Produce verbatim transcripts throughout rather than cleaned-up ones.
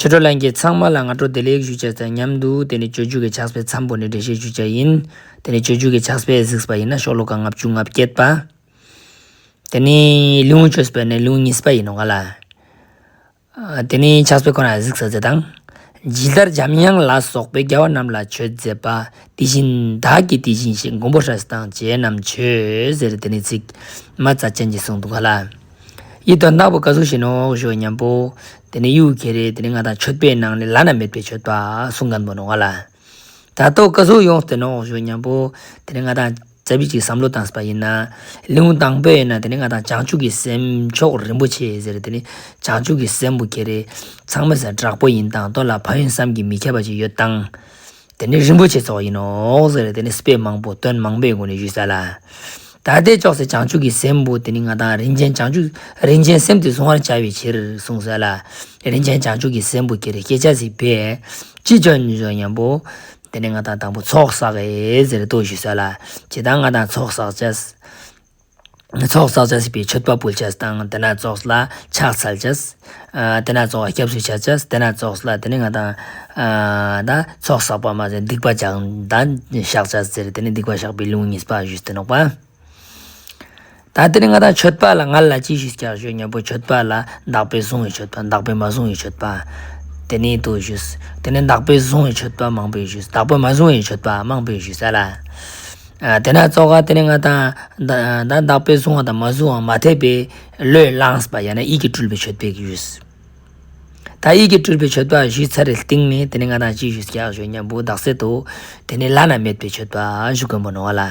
ཆོས་གྲོགས་ལྷན་རྒྱས་ཚང་མ་ལ་སྔ་དྲོ་བདེ་ལེགས་ཞུ་ཅེས་དང་མཉམ་དུ་དེ་ནེ་སྤྱོད་འཇུག་གི་ཕྱག་དཔེ་མཚམས་པོ་ནེ་འགྲེལ་བཤད་ཞུ་ཅེས་ཡིན། དེ་ནེ་སྤྱོད་འཇུག་གི་ཕྱག་དཔེ་གཟིགས་པ་ཡིན་ན་ཤོ་ལོ་ཀ་ལྔ་བཅུ་ང་བརྒྱད་པ། དེ་ནེ་ལེའུ་བཅོས་པ་ནེ་ལེའུ་གཉིས་པ་ཡིན་ནོག་ལེ། དེ་ནེ་ཕྱག་དཔེ་ཁོ་ན་གཟིགས་ས་ཟེར་དང་། ཇི་ལྟར་འཇམ་དབྱངས་ལ་སོགས་པས། རྒྱལ་བ་རྣམས་ལ་མཆོད་མཛད་པ། དེ་བཞིན་བདག་གིས་དེ་བཞིན་གཤེགས། མགོན་པོ་སྲས་དང་བཅས་རྣམས་མཆོད། ཟེར་དེ་ནེ་ཚིག་མ་རྩ་ཅན་གྱི་གསུངས་འདུག་ག་ལེ། འི་དོན་དག་པོ་ཀ་ཟུག་ཞིག་ནོག་ཞུ་ཉམ་པོ། དེ་ནེ་ཡུ་ཁེ་རེ་དེ་ནེ་ང་དང་མཆོད་པའི་ནང་ནེ་བླ་ན་མེད་པའི་མཆོད་པ་གསུང་མཁན་པོ་ནོག་ག་ལེ། ད་ལྟོ་ཀ་ཟུག་ཡོངས་ཏེ་ནོག་ཞུ་ཉམ་པོ། དེ་ནེ་ང་དང་ཙ་པིག་ཅིག་བསམ་བློ་བཏངས་པ་ཡིན་ན། ལེའུ་དང་པོ་ཡིན་ན་དེ་ནེ་ང་དང་བྱང་ཆུབ་ཀྱི་སེམས་མཆོག་རིན་པོ་ཆེ་ཟེར་དེ་ནེ་བྱང་ཆུབ་ཀྱི་སེམས་པོ་ཁེ་རེ་ཚང་མའི་སང་དྲག་པོ་ཡིན་དང་དོ་ལ་ཕན་ཡོན་བསམ་གྱིས་མི་ཁྱབ་པ་ཅིག་ཡོད་དང་། དེ་ནེ་རིན་པོ་ཆེ་ཙོགས་ཡིན་ནོག་ཟེར་དེ་ནེ་དཔེ་མང་པོ་དོན་མང་པོའི་སྒོ་ནེ་ཞུས་ས་ལེ། ད་དེ་ཙོགས་སེ་བྱང་ཆུབ་ཀྱི་སེམས་པོ་དེ་ནེ་ང་དང་རིན་ཆེན་བྱང་ཆུབ་རིན་ཆེན་སེམས་དེ་གཟུང་བར་བྱ་བའི་ཕྱིར་གསུངས་ས་ལེ། རིན་ཆེན་བྱང་ཆུབ་ཀྱི་སེམས་པོ་ཁེ་རེ་སྐྱེ་ཅེས་སི་ཕིའ་ཅི་ཅོ་ནི་ཞུ་ཉམ་པོ། དེ་ནེ་ང་དང་དང་པོ་ཚོགས་བསགས་ཨེ་ཟེར་དོ་ཞུས་ས་ལེ། ཅི་དང་ང་དང་ཚོགས་བསགས་ཅེས། ཚོགས་བསགས་ཅེས་སི་ཕིའ་མཆོད་པ་ཕུལ་ཅེས་དང་དེ་ན་ཙོགས་ལ་ཕྱག་འཚལ་ཅེས། ཨ་དེ་ན་ཙོགས་ལ་སྐྱབས་སུ་ཆ་ཅེས་དེ་ན་ཙོགས་ལ་དེ་ནེ་ང་དང་ཨ་ད་ཚོགས་བསགས་པ་མ་ཟད་སྡིག་པ་སྦྱང་དང་བཤགས་ཅེས་ཟེར་དེ་ནེ་སྡིག་པ་བཤགས་པའི་ལེའུ་གཉིས་པ་ཞུས་ཏེ་ནོག་པ། ད་དེ་ནེ་ང་དང་མཆོད་པ་ལ་ང་ལ་ཅི་ཞུས་ཀྱག་ཞུ་ཉམ་པོ་མཆོད་པ་ལ་བདག་པོས་བཟུང་བའི་མཆོད་པ་བདག་པོས་མ་བཟུང་བའི་མཆོད་པ། དེ་ནེ་དུ་ཞུས། དེ་ནེ་བདག་པོས་བཟུང་བའི་མཆོད་པ་མང་པོ་ཞུས། བདག་པོས་མ་བཟུང་བའི་མཆོད་པ་མང་པོ་ཞུས་ས་ལེ། ཨ་དེ་ན་ཙོགས་ལ་དེ་ནེ་ང་དང་ད་ད་བདག་པོས་བཟུང་བ་དང་མ་བཟུང་བ་མ་འཐད་པའི་བློས་བླངས་པ་ཡང་ན་ཡིད་ཀྱིས་སྤྲུལ་པའི་མཆོད་པའི་ཞུས། ད་ཡིད་ཀྱིས་སྤྲུལ་པའི་མཆོད་པ་ཞུས་ཚར་རེ་སྟིང་ནེ་དེ་ནེ་ང་དང་ཅི་ཞུས་ཀྱག་ཞུ་ཉམ་པོ་དག་ས་དུ། དེ་ནེ་བླ་ན་མེད་པའི་མཆོད་པ་ཞུ་མཁན་པོ་ནོག་ལེ།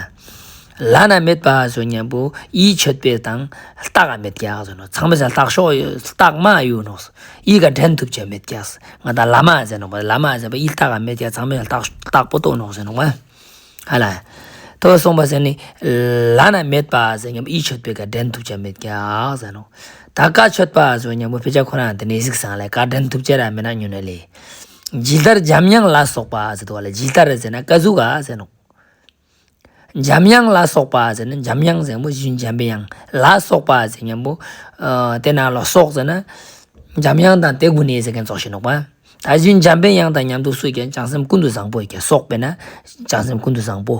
བླ་ན་མེད་པ་ཞུ་ཉམ་པོ་འི་མཆོད་པའི་དང་རྟགས་མེད་ཀྱག་ཟེར་ནོག་ཚང་མའི་སང་རྟགས་ཤོག་རྟགས་མ་ཡོད་ནོག་འི་ཀ་འགྲན་ཐུབ་ཅེས་མེད་ཀྱག་ང་དང་བླ་མ་ཟེར་ནོག་པ་བླ་མ་ཟེར་བ་འི་རྟགས་མེད་ཀྱག་ཚང་མའི་སང་རྟགས་རྟགས་པོ་ཏོ་ནོག་ཟེར་ནོག་པ། ཧ་ལེ། ཏོ་གསུངས་པ་ཟེར་ནི། བླ་ན་མེད་པ་ཟེར་ཉམ་པོ་འི་མཆོད་པའི་ཀ་འགྲན་ཐུབ་ཅེས་མེད་ཀྱག་ཟེར་ནོག་ད་ཀ་མཆོད་པ་ཟེར་ཉམ་པོ་དཔེ་ཆ་ཁོ་རང་དེ་ནེ་གཟིགས་སང་ལེ་ཀ་འགྲན་ཐུབ་ཅེས་ར་མེད་ན་ཉུང་ནེ་ལེ། ཇི་ལྟར་འཇམ་དབྱངས་ལ་སོགས་པ་ཟེར་དོ་ལེ་ཇི་ལྟར་ཟེར་ན་ཀ་ཟུག་ག་ཟེར་ནོག་འཇམ་དབྱངས་ལ་སོགས་པ་ཟེར་ན་འཇམ་དབྱངས་ཟེར་ཉམ་པོ་རྗེ་བཙུན་འཇམ་པའི་དབྱངས་ལ་སོགས་པ་ཟེར་ཉམ་པོ། ཨ་དེ་ན་ལ་སོགས་ཟེར་ན། འཇམ་དབྱངས་དང་དེ་གུན་ནི་ཟེར་མཁན་ཙོགས་ཤིག་ནོག་པ། ད་རྗེ་བཙུན་འཇམ་པའི་དབྱངས་དང་མཉམ་དུ་སུ་ཀྱང་བྱང་སེམས་ཀུན་ཏུ་བཟང་པོ་ཡོད་ཀྱག་སོགས་པས་ན། བྱང་སེམས་ཀུན་ཏུ་བཟང་པོ།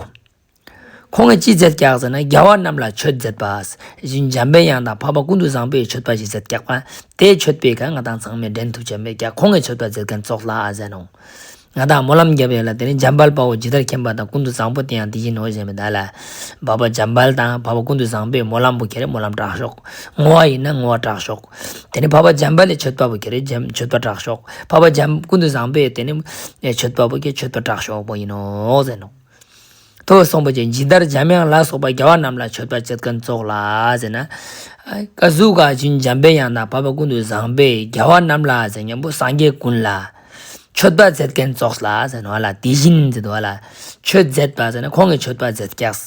ཁོང་གིས་ཅི་མཛད་ཀྱག་ཟེར་ན་རྒྱལ་བ་རྣམས་ལ་མཆོད་མཛད་པ། རྗེ་བཙུན་འཇམ་པའི་དབྱངས་དང་འཕགས་པ་ཀུན་ཏུ་བཟང་པོའི་མཆོད་པ་ཞིག་མཛད་ཀྱག་པ། དེའི་མཆོད་པའི་ཀ་ང་དང་ཚང་མས་འགྲན་ཐུབ་ཅེས་མེད་ཀྱག་ཁོང་གི་མཆོད་པ་མཛད་མཁན་ཙོགས་ལ་ཟེར་ནོག་ང་དང་སྨོན་ལམ་རྒྱབ་ཡོད་ལེ་དེ་ནེ་འཇམ་དཔལ་དཔའ་བོས་ཇི་ལྟར་མཁྱེན་པ་དང་ཀུན་ཏུ་བཟང་པོ་དེ་ཡང་དེ་བཞིན་ནོ་ཟེར་མི་ད་ལེ། འཕགས་པ་འཇམ་དཔལ་དང་འཕགས་པ་ཀུན་ཏུ་བཟང་པོའི་སྨོན་ལམ་པོ་ཁེ་རེ་སྨོན་ལམ་དྲག་ཤོས། བསྔོ་བ་ཡིན་ན་བསྔོ་བ་དྲག་ཤོས། དེ་ནེ་འཕགས་པ་འཇམ་དཔལ་ལི་མཆོད་པ་པོ་ཁེ་རེ་འཇམ་མཆོད་པ་དྲག་ཤོས། འཕགས་པ་འཇམ་ཀུན་ཏུ་བཟང་པོའི་དེ་ནེ་མཆོད་པ་པོ་ཁེ་མཆོད་པ་དྲག་ཤོས་པོ་ཡིན་ནོ་ཟེར་ནོག་ཏོ་གསུངས་པ་ཅིག་ཇི་ལྟར་འཇམ་དབྱངས་ལ་སོགས་པ་རྒྱལ་བ་རྣམས་ལ་མཆོད་པ་མཛད་མཁན་ཙོགས་ལ་ཟེར་ན། ཀ་ཟུག་ག་རྗེ་བཙུན་འཇམ་པའི་དབྱངས་དང་འཕགས་པ་ཀུན་ཏུ་བཟང་པོས་རྒྱལ་བ་རྣམས་ལ་ཟེར་ཉམ་པོ་སངས་རྒྱས་ཀུན་ལ། མཆོད་པ་མཛད་མཁན་ཙོགས་ལ་ཟེར་ནོག་ལེ། དེ་བཞིན་ཟེར་དོ་ལེ། མཆོད་མཛད་པ་ཟེར་ན་ཁོང་གིས་མཆོད་པ་མཛད་ཀྱག་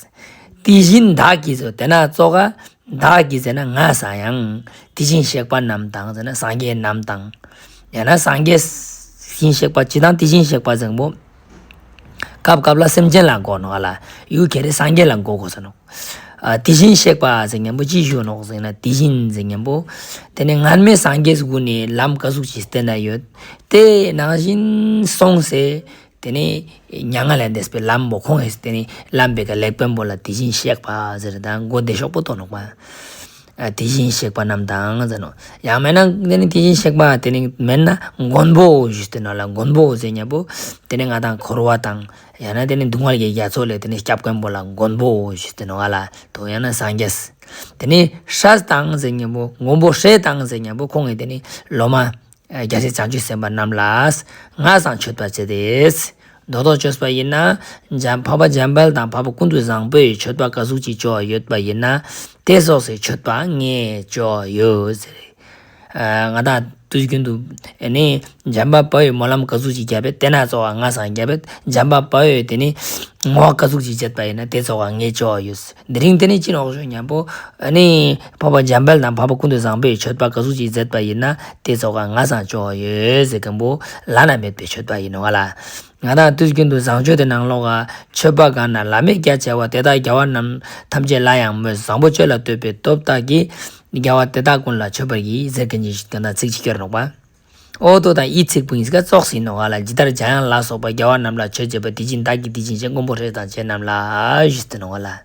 དེ་བཞིན་བདག་གིས་ཟེར་དེ་ན་ཙོགས་ག་བདག་གིས་ཟེར་ན་ང་སང་ཡང་། དེ་བཞིན་གཤེགས་པ་རྣམས་དང་ཟེར་ན་སངས་རྒྱས་རྣམས་དང་། ཡང་ན་སངས་རྒྱས་དེ་བཞིན་གཤེགས་པ་ཅི་དང་དེ་བཞིན་གཤེགས་པ་ཟེར་མཁན་པོ། སྐབས་སྐབས་ལ་སེམས་ཅན་ལ་གོ་ནོག་ལེ། ཡུ་ཁེ་རེ་སངས་རྒྱས་ལ་གོ་གོས་ས་ནོག་ཨ་དེ་བཞིན་གཤེགས་པ་ཟེར་ཉམ་པོ་ཅི་ཞུ་ནོག་ཟེར་ན་དེ་བཞིན་ཟེར་ཉམ་པོ། དེ་ནེ་སྔར་མེད་སངས་རྒྱས་ཀུན་ནི་ལམ་ཀ་ཟུག་ཅིག་བསྟན་ན་ཡོད། དེ་ནང་བཞིན་སོང་སེ། དེ་ནེ་མྱ་ངན་ལས་འདས་པའི་ལམ་པོ་ཁོང་གིས་དེ་ནེ་ལམ་པོའི་ཀ་ལེགས་པོན་པོ་ལ་དེ་བཞིན་གཤེགས་པ་ཟེར་དང་གོ་བདེ་ཤོས་པོ་ཏོ་ནོག་པ། ཨ་དེ་བཞིན་གཤེགས་པ་རྣམས་དང་ཟེར་ནོག་ཡང་མེད་ན་དེ་ནེ་དེ་བཞིན་གཤེགས་པ་དེ་ནེ་མེད་ན་མགོན་པོ་ཞུས་ཏེ་ནོག་ལེ། མགོན་པོ་ཟེར་ཉམ་པོ་དེ་ནེ་ང་དང་འཁོར་བ་དང་ཡང་ན་དེ་ནེ་སྡུག་བསྔལ་གྱི་རྒྱ་མཚོ་ལས་དེ་ནེ་སྐྱབས་མཁན་པོ་ལ་མགོན་པོ་ཞུས་ཏེ་ནོག་ལེ། ཏོ་ཡང་ན་སངས་རྒྱས། དེ་ནེ་སྲས་དང་ཟེར་ཉམ་པོ་མགོན་པོ་སྲས་དང་ཟེར་ཉམ་པོ་ཁོང་གི་དེ་ནེ་སློབ་མ། རྒྱལ་སྲས་བྱང་ཆུབ་སེམས་དཔའ་རྣམས་ལ་ང་སང་མཆོད་པ་མཛད་དེ། མདོར་བསྡུས་བཅོས་པ་ཡིན་ན། འཇམ་འཕགས་པ་འཇམ་དཔལ་དང་འཕགས་པ་ཀུན་ཏུ་བཟང་པོས་མཆོད་པ་ཀ་ཟུག་ཅིག་ཅོ་ཡོད་པ་ཡིན་ན། དེ་ཙོགས་སི་མཆོད་པ་ངས་ཅོ་ཡོད་ཟེར། ཨ་ང་དང་དུས་རྒྱུན་དུ་ཨ་ནི་འཇམ་དཔལ་དཔའ་བོས་སྨོན་ལམ་ཀ་ཟུག་ཅིག་བརྒྱབ་པས་དེ་ན་ཙོགས་ང་སང་བརྒྱབ་པས་འཇམ་དཔལ་དཔའ་བོས་དེ་ནི་བསྔོ་བ་ཀ་ཟུག་ཅིག་བྱེད་པ་ཡིན་ན་དེ་ཙོགས་ངས་ཅོ་ཡོད། དེ་རིང་དེ་ནི་ཅི་ནོག་ཞུ་ཉམ་པོ་ཨ་ནི་འཕགས་པ་འཇམ་དཔལ་དང་འཕགས་པ་ཀུན་ཏུ་བཟང་པོས་མཆོད་པ་ཀ་ཟུག་ཅིག་མཛད་པ་ཡིན་ན་དེ་ཙོགས་ང་སང་ཅོ་ཡོད་ཟེར་མཁན་པོ་བླ་ན་མེད་པའི་མཆོད་པ་ཡིན་ནོག་ལེ། ང་དང་དུས་རྒྱུན་དུ་བཟང་སྤྱོད་དེ་ནང་ལོགས་ཀ་མཆོད་པ་གང་ན་བླ་མེད་རྒྱ་ཆེ་བ་དེ་དག་རྒྱལ་བ་རྣམས་ཐམས་ཅད་ལ་ཡང་མོས། བཟང་པོ་སྤྱོད་ལ་བསྟོད་པའི་སྟོབས་དག་གིས། རྒྱལ་བ་དེ་དག་ཀུན་ལ་མཆོད་པར་བགྱི་ཟེར་མཁན་ཅིག་ད་ཚིག་ཅིག་སྐྱོར་ནོག་པ། འོ་དོ་དང་ཡིད་ཚིག་པོ་ཡིན་ཟེར་ག་ཙོགས་ཡིན་ནོག་ལེ། ཇི་ལྟར་འཇམ་དབྱངས་ལ་སོགས་པ། རྒྱལ་བ་རྣམས་ལ་མཆོད་བྱེད་པ། དེ་བཞིན་བདག་གིས་དེ་བཞིན་གཤེགས། མགོན་པོ་སྲས་དང་བཅས་རྣམས་ལ་ཞུས་ཏེ་ནོག་ལེ།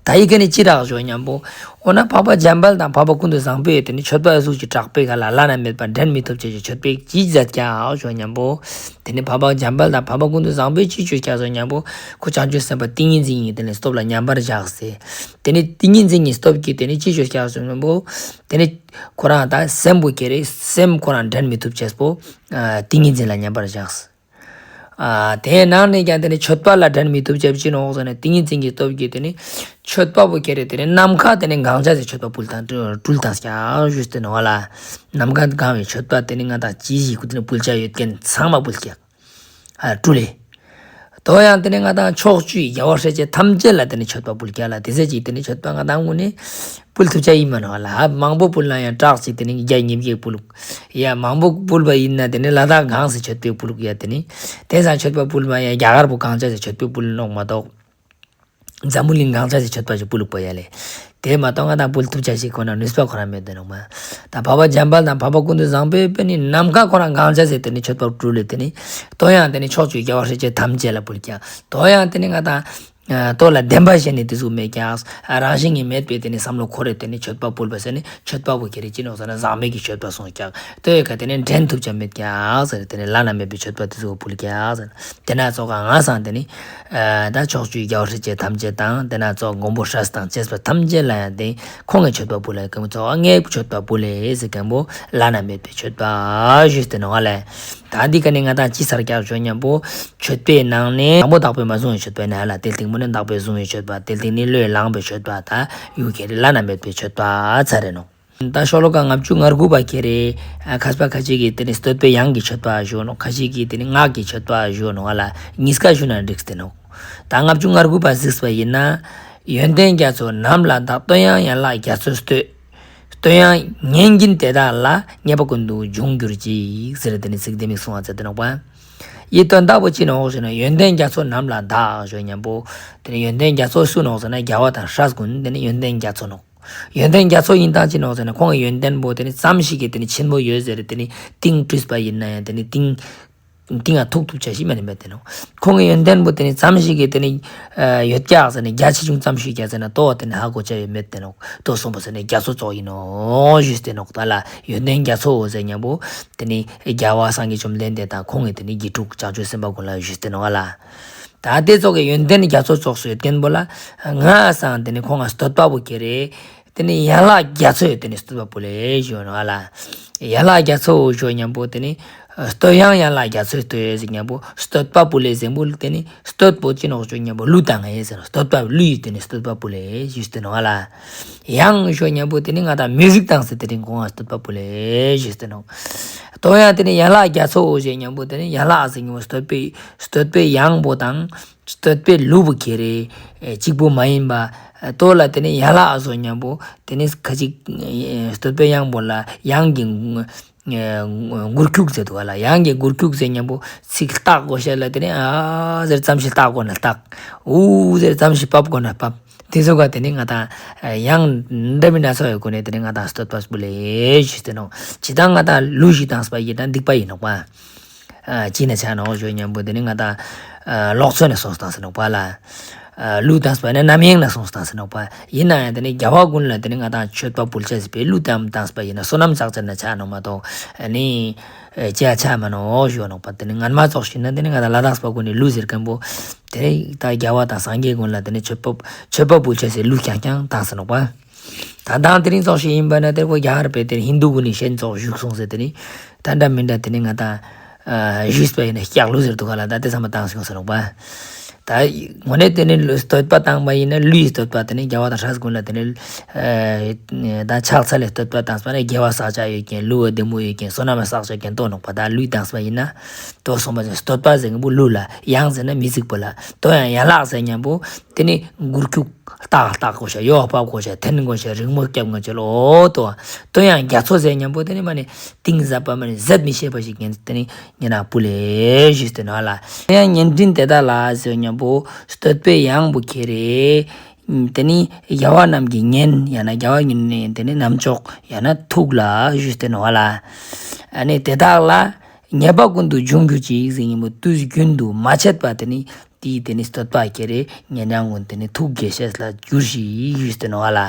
ད་ཡི་གེ་ནི་ཅི་རག་ཞུ་ཉམ་པོ། འོ་ན་འཕགས་པ་འཇམ་དཔལ་དང་འཕགས་པ་ཀུན་ཏུ་བཟང་པོས་དེ་ནི་མཆོད་པ་གཟུགས་ཀྱི་དྲག་པོའི་ཁ་ལ་བླ་ན་མེད་པ་འགྲན་མི་ཐུབ་ཅེས་ཀྱི་མཆོད་པའི་ཅི་མཛད་ཀྱག་ཞུ་ཉམ་པོ། དེ་ནི་འཕགས་པ་འཇམ་དཔལ་དང་འཕགས་པ་ཀུན་ཏུ་བཟང་པོས་ཅི་ཅོས་ཀྱག་ཞུ་ཉམ་པོ། ཁོ་བྱང་ཆུབ་སེམས་དཔའ་ཏིང་ངེ་འཛིན་གྱི་དེ་ནི་སྟོབས་ལ་མཉམ་པར་བཞག་སྟེ། དེ་ནི་ཏིང་ངེ་འཛིན་གྱི་སྟོབས་ཀྱིས་དེ་ནི་ཅི་ཅོས་ཀྱག་ཞུ་ཉམ་པོ། དེ་ནི་ཁོ་རང་ད་སེམས་པོ་ཁྱེར་རེ་སེམས་ཁོ་རང་འགྲན་མི་ཐུབ་ཅེས་པོ། ཨ་ཏིང་ངེ་འཛིན་ལ་མཉམ་པར་བཞག་སྟེ། ཨ་དེའི་ནང་ནས་ཀྱང་དེ་ནི་མཆོད་པ་ལ་འགྲན་མི་ཐུབ་ཅེས་པོ་ཅི་ནོག་ཟེར་ན། ཏིང་ངེ་འཛིན་གྱི་སྟོབས་ཀྱིས་དེ་ནི་མཆོད་པ་པོ་ཁྱེར་རེ་དེ་ནི་ནམ་མཁའ་དེ་ནི་གང་ཅོས་ཏེ་མཆོད་པ་ཕུལ་དང་སྤྲུལ་དང་ཀྱག་ཞུས་ཏེ་ནོག་ལེ། ནམ་མཁའ་གང་བའི་མཆོད་པ་དེ་ནི་ང་དང་ཅི་ཞིག་དེ་ནི་ཕུལ་ཅེས་ཡོད་མཁན་ཚང་མ་ཕུལ་ཀྱག་ཨ་སྤྲུལ་ལེ། དོ་ཡང་དེ་ནི་ང་དང་ཕྱོགས་བཅུའི་རྒྱལ་བ་སྲས་བཅས་ཐམས་ཅད་ལ་དེ་ནི་མཆོད་པ་ཕུལ་ཀྱག་ལེ། དེ་ཟེར་ཅིག་དེ་ནི་མཆོད་པ་ང་དང་ངུ་ནི་ཕུལ་ཐུབ་ཅེས་ཡིན་མ་ནོག་ལེ། མང་པོ་ཕུལ་ན་ཡང་སྐྲག་ཅིག་དེ་ནི་བརྒྱ་ཉིས་བརྒྱ་ཕུལ་ལུགས། ཡ་མང་པོ་ཕུལ་བ་ཡིན་ན་དེ་ནི་ལ་དྭགས་གང་སེ་མཆོད་པའི་ཕུལ་ལུགས་ཡ་དེ་ནི། དེ་སང་མཆོད་པ་ཕུལ་མ་ཡ་རྒྱ་གར་པོ་གང་ཅོས་ཏེ་མཆོད་པའི་ཕུལ་ནོག་མ་གཏོགས། འཛམ་བུ་གླིང་གང་ཅོས་ཏེ་མཆོད་པ་ཞིག་ཕུལ་ལུགས་པ་ཡ་ལེ། དེ་མ་གཏོགས་ང་དང་ཕུལ་ཐུབ་ཅེས་ཞིག་ཁོ་ན་ནུས་པ་ཁོ་རང་མེད་དེ་ནོག་མ། ད་འཕགས་པ་འཇམ་དཔལ་དང་འཕགས་པ་ཀུན་ཏུ་བཟང་པོས་དཔེ་ནི་ནམ་མཁའ་ཁོ་རང་གང་ཅོས་ཏེ་དེ་ནི་མཆོད་པ་སྤྲུལ་ལེ། དེ་ནི་དོ་ཡང་དེ་ནི་ཕྱོགས་བཅུའི་རྒྱལ་བ་སྲས་བཅས་ཐམས་ཅད་ལ་ཕུལ་ཀྱག་དོ་ཡང་དེ་ནི་ང་དང་ཨ་དོ་ལ་བདེན་པ་ཞེན་ནི་དེ་ཟུག་མེད་ཀྱག་རང་བཞིན་གྱིས་མེད་པའི་དེ་ནི་བསམ་བློ་འཁོར་རེ་དེ་ནི་མཆོད་པ་ཕུལ་བ་ཟེར་ནི་མཆོད་པ་པོ་ཁྱེར་རེ་ཅི་ནོག་ཟེར་ན་ཟག་མེད་ཀྱི་མཆོད་པ་སོང་ཀྱག་དོའི་ཁ་དེ་ནི་འགྲན་ཐུབ་ཅེས་མེད་ཀྱག་ཟེར། དེ་ནི་བླ་ན་མེད་པའི་མཆོད་པ་དེ་ཟུག་ཕུལ་ཀྱག་ཟེར། དེ་ན་ཙོགས་ག་ང་སང་དེ་ནི་ཨ་ད་ཕྱོགས་བཅུའི་རྒྱལ་བ་སྲས་བཅས་ཐམས་ཅད་དང་དེ་ན་ཙོགས་མགོན་པོ་སྲས་དང་བཅས་པ་ཐམས་ཅད་ལ་ཡང་དེ་ཁོང་གི་མཆོད་པ་ཕུལ་ལེ། ཀུན་ཙོགས་ངའི་མཆོད་པ་ཕུལ་ལེ་ཟེར་མཁན་པོ་བླ་ན་མེད་པའི་མཆོད་པ་ཞུས་ཏེ་ནོག་ལེ། ད་འདི་ཀ་ནས་ང་དང་ཅི་ཚར་ཀྱག་ཞུ་ཉམ་པོ། མཆོད་པའི་ནང་ནས་དང་པོ་བདག་པོས་མ་བཟུང་བའི་མཆོད་པ་ཡིན་ན་ལེ། དེ་རྟིང་མ་ནི་བདག་པོས་བཟུང་བའི་མཆོད་པ། དེ་རྟིང་ནི་བློས་བླངས་པའི་མཆོད་པ། ད་ཡུལ་ཁྱེར་རེ་བླ་ན་མེད་པའི་མཆོད་པ་ཚར་རེ་ནོག་ད་ཤོ་ལོ་ཀ་ལྔ་བཅུ་ང་དགུ་པ་ཁྱེར་རེ་ཨ་མཁས་པ་ཁ་ཅིག་གིས་དེ་ནི་བསྟོད་པའི་དབྱངས་ཀྱི་མཆོད་པ་ཞུ་ནོག་ཁ་ཅིག་གིས་དེ་ནི་སྔགས་ཀྱི་མཆོད་པ་ཞུ་ནོག་ལེ། གཉིས་ཀ་ཞུ་ན་འགྲིག་སྟེ་ནོག་ད་ལྔ་བཅུ་ང་དགུ་པ་གཟིགས་པ་ཡིན་ན། ཡོན་ཏན་རྒྱ་མཚོ་རྣམས་ལ་བདག། བསྟོད་དབྱངས་ཡན་ལག་རྒྱ་མཚོས་བསྟོད། བསྟོད་དབྱངས་སྙན་བརྒྱུད་དེ་དག་ལ། བསྙེན་པ་ཀུན་ཏུ་འབྱུང་གྱུར་ཅིག་ཟེར་དེ་ནི་ཚིག་དེ་མིག་གསུང་བ་མཛད་དེ་ནོག་པ། ཡི་དོན་དག་པོ་ཅི་ནོག་ཞེ་ན་ཡོན་ཏན་རྒྱ་མཚོ་རྣམས་ལ་བདག་ཞུ་ཉམ་པོ། དེ་ནི་ཡོན་ཏན་རྒྱ་མཚོ་སུ་ནོག་ཟེར་ན་རྒྱལ་བ་དང་སྲས་ཀུན་དེ་ནི་ཡོན་ཏན་རྒྱ་མཚོ་ནོག་ཡོན་ཏན་རྒྱ་མཚོ་ཡིན་སྟངས་ཅི་ནོག་ཟེར་ན་ཁོང་གི་ཡོན་ཏན་པོ་དེ་ནི་ཙམ་ཞིག་གི་དེ་ནི་ཆེན་པོ་ཡོད་ཟེར་དེ་ནི་གཏིང་བྲུས་པ་ཡིན་ན་ཡང་དེ་ནི་གཏིང་གཏིང་ང་ཐུག་ཐུབ་ཅེས་ཞིག་མ་ནི་མེད་དེ་ནོག་ཁོང་གི་ཡོན་ཏན་པོ་དེ་ནི་ཙམ་ཞིག་གི་དེ་ནི་ཡོད་ཀྱག་ཟེར་ན་རྒྱ་ཆེ་ཆུང་ཙམ་ཞིག་ཀྱག་ཟེར་ན་དོ་དེ་ནི་ཧ་གོ་ཅེས་ཡོད་མེད་དེ་ནོག་དོ་གསུངས་པ་ཟེར་ན་རྒྱ་མཚོ་ཙོགས་ཡིན་ནོག་ཞུས་ཏེ་ནོག་ད་ལེ། ཡོན་ཏན་རྒྱ་མཚོ་ཟེར་ཉམ་པོ་དེ་ནི་རྒྱལ་བ་སངས་རྒྱས་བཅོམ་ལྡན་འདས་དང་ཁོང་གི་དེ་ནི་དགེ་ཕྲུག་བྱང་ཆུབ་སེམས་དཔའ་ཀུན་ལ་ཞུས་ཏེ་ནོག་ལེ། ད་དེ་ཙོགས་ཀྱི་ཡོན་ཏན་རྒྱ་མཚོ་ཙོགས་སུ་ཡོད་མཁན་པོ་ལ་ང་སང་དེ་ནི་ཁོང་ང་བསྟོད་པ་པོ་ཁྱེར་རེ། དེ་ནི་ཡན་ལག་རྒྱ་མཚོས་དེ་ནི་བསྟོད་པ་ཕུལ་ལེ་ཞུ་ནོག་ལེ། ཡན་ལག་རྒྱ་མཚོ་ཞུ་ཉམ་པོ་དེ་ནི་བསྟོད་དབྱངས་ཡན་ལག་རྒྱ་མཚོས་བསྟོད་ཟེར་ཉམ་པོ་བསྟོད་པ་ཕུལ་ལེ་ཟེར་མཁན་པོ་དེ་ནི་བསྟོད་པོ་ཅི་ནོག་ཞུ་ཉམ་པོ་གླུ་བཏང་ངེ་ཟེར་ནོག་བསྟོད་པ་གླུ་ཡིས་དེ་ནི་བསྟོད་པ་ཕུལ་ལེ་ཞུས་ཏེ་ནོག་ལེ། དབྱངས་ཞུ་ཉམ་པོ་དེ་ནི་ང་དང་མིའུ་ཟིག་བཏང་སྟེ་དེ་ནི་ཁོང་ང་བསྟོད་པ་ཕུལ་ལེ་ཞུས་ཏེ་ནོག་དོ་ཡང་དེ་ནི་ཡན་ལག་རྒྱ་མཚོ་ཞུ་ཉམ་པོ་དེ་ནི་ཡན་ལག་ཟེར་ཉམ་པོ་བསྟོད་པའི་བསྟོད་པའི་དབྱངས་པོ་དང་། བསྟོད་པའི་གླུ་བོ་ཁྱེར་རེ་གཅིག་པོ་མ་ཡིན་པ། དོ་ལ་དེ་ནི་ཡན་ལག་ཨ་ཟུག་ཉམ་པོ་དེ་ནི་ཁ་ཅིག་བསྟོད་པའི་དབྱངས་པོ་ལ་དབྱངས་ཀྱི་མགུར་ཁྱུག་ཟེར་དུག་ག་ལེ། དབྱངས་ཀྱི་མགུར་ཁྱུག་ཟེར་ཉམ་པོ་ཚིག་བཏགས་དགོས་ཤེས་ལ་དེ་ནི་ཨ་ཟེར་ཙམ་ཞིག་བཏགས་དགོས་ན་བཏགས། ཨུ་ཟེར་ཙམ་ཞིག་ཕབ་དགོས་ན་ཕབ། དེ་ཟུག་ག་དེ་ནི་ང་དང་དབྱངས་འདྲ་མིན་སྣ་ཚོགས་ཡོད་ཀུན་ནས་དེ་ནི་ང་དང་བསྟོད་པ་ཕུལ་ལེ་ཞུས་ཏེ་ནོག་ཇི་ལྟར་ང་དང་གླུ་ཞིག་བཏང་པ་ཡིན་ན་སྡིག་པ་ཡིན་ནོག་པ། ཨ་ཅི་ནས་ཆ་ནོག་ཞུ་ཉམ་པོ་དེ་ནི་ང་དང་ཨ་ལོག་འཚོ་ནས་སོང་སྟངས་ཟེར་ནོག་པ་ལེ། ཨ་གླུ་བཏང་པ་ཡིན་ན་རྣམ་གཡེང་ནས་སོང་སྟངས་ཟེར་ནོག་པ། ཡིན་ན་ཡང་དེ་ནི་རྒྱལ་བ་ཀུན་ལ་དེ་ནི་ང་དང་མཆོད་པ་ཕུལ་ཅེས་ཟེར་བའི་གླུ་བཏང་པ་ཡིན་ན་བསོད་ནམས་བསགས་ཅེས་ན་ཆ་ནོག་མ་གཏོགས་ཨ་ནི་ཨ་ཅི་ཡང་ཆ་མ་ནོག་ཞུ་ནོག་པ། དེ་ནི་སྔན་མ་ཙོགས་ཤིག་ན་དེ་ནི་ང་དང་ལ་དྭགས་པ་ཀུན་ནི་གླུ་ཟེར་མཁན་པོ་དེ་ནི་ད་རྒྱལ་བ་དང་སངས་རྒྱས་ཀུན་ལ་དེ་ནི་མཆོད་པ་མཆོད་པ་ཕུལ་ཅེས་ཟེར་གླུ་རྐྱང་རྐྱང་བཏང་ཟེར་ནོག་པ། ད་དང་དེ་རིང་ཙོགས་ཤིག་ཡིན་པ་ན་དེ་ཁོ་རྒྱ་གར་པའི་དེ་ཧིན་དུ་ཀུན་ནི་ཤན་ཙོགས་བཞུགས་སོང་ཟེར་དེ་ནི་ད་འདྲ་མི་འདྲ་དེ་ནི་ང་དང་ཨ་བཞུགས་པ་ཡིན་ན་སྐྱག་གླུ་ཟེར་དུག་ག་ལེ། ད་དེ་ཚང་མ་བཏང་སོང་ཟེར་ནོག་པ། ད་དངོས་གནས་དེ་ནི་བསྟོད་པ་བཏང་པ་ཡིན་ན་གླུ་ཡི་བསྟོད་པ་དེ་ནི་རྒྱལ་བ་དང་སྲས་ཀུན་ལ་དེ་ནི་ཨ་ད་ཕྱག་འཚལ་ལེ་བསྟོད་པ་བཏང་པ་ན་དགེ་བ་བསགས་ཅེས་ཡོད་མཁན་གླུ་བ་བདེ་མོ་ཡོད་མཁན་བསོད་ནམས་བསགས་ཅེས་མཁན་དོ་ནོག་པ། ད་གླུ་བཏང་པ་ཡིན་ན་དོ་སོང་པ་ཟེར་བསྟོད་པ་ཟེར་མཁན་པོ་གླུ་ལེ། དབྱངས་ཟེར་ན་མི་ཚིག་པོ་ལེ། དོ་ཡང་ཡན་ལག་ཟེར་མཁན་པོ་དེ་ནི་མགུར་ཁྱུག་བཏགས་བཏགས་དགོས་ཤེས་ཡོག་ཕབ་དགོས་ཤེས་འཐེན་དགོས་ཤེས་རིང་མོ་རྒྱབ་དགོས་ཤེས་ལོ། དོ་དོ་ཡང་རྒྱ་མཚོ་ཟེར་མཁན་པོ་དེ་ནི་མ་ནི་གཏིང་ཟབ་པ་མ་ནི་ཟད་མི་ཤེས་པ་ཞིག་ཡིན་དེ་ནི་ཡིན་ན་ཕུལ་ལེ་ཞུས་ཏེ་ནོག་ལེ། དོ་ཡང་སྙན་བརྒྱུད་དེ་དག་ལ་ཟེར་མཁན་པོ་བསྟོད་པའི་དབྱངས་པོ་ཁྱེར་རེ་ དེ་ནི་རྒྱལ་བ་རྣམས་ཀྱི་གཉེན་ཡང་ན་རྒྱལ་བ་གཉེན་ནི་དེ་ནི་རྣམ་ཅོག་ཡང་ན་ཐུགས་ལ་ཞུས་ཏེ་ནོག་ལེ། ཨ་ནི་དེ་དག་ལ་ཉེས་པ་ཀུན་ཏུ་འབྱུང་གྱུར་ཅིག་ཟེར་ཉིན་མོ་དུས་རྒྱུན་དུ་མ་ཆད་པ་དེ་ནི་དེའི་དེ་ནི་བསྟོད་པ་ཁྱེར་རེ་ཉན་རང་ཀུན་དེ་ནི་ཐུགས་དགྱེས་ཤེས་ལ་འགྱུར་ཞིག་ཞུས་ཏེ་ནོག་ལེ།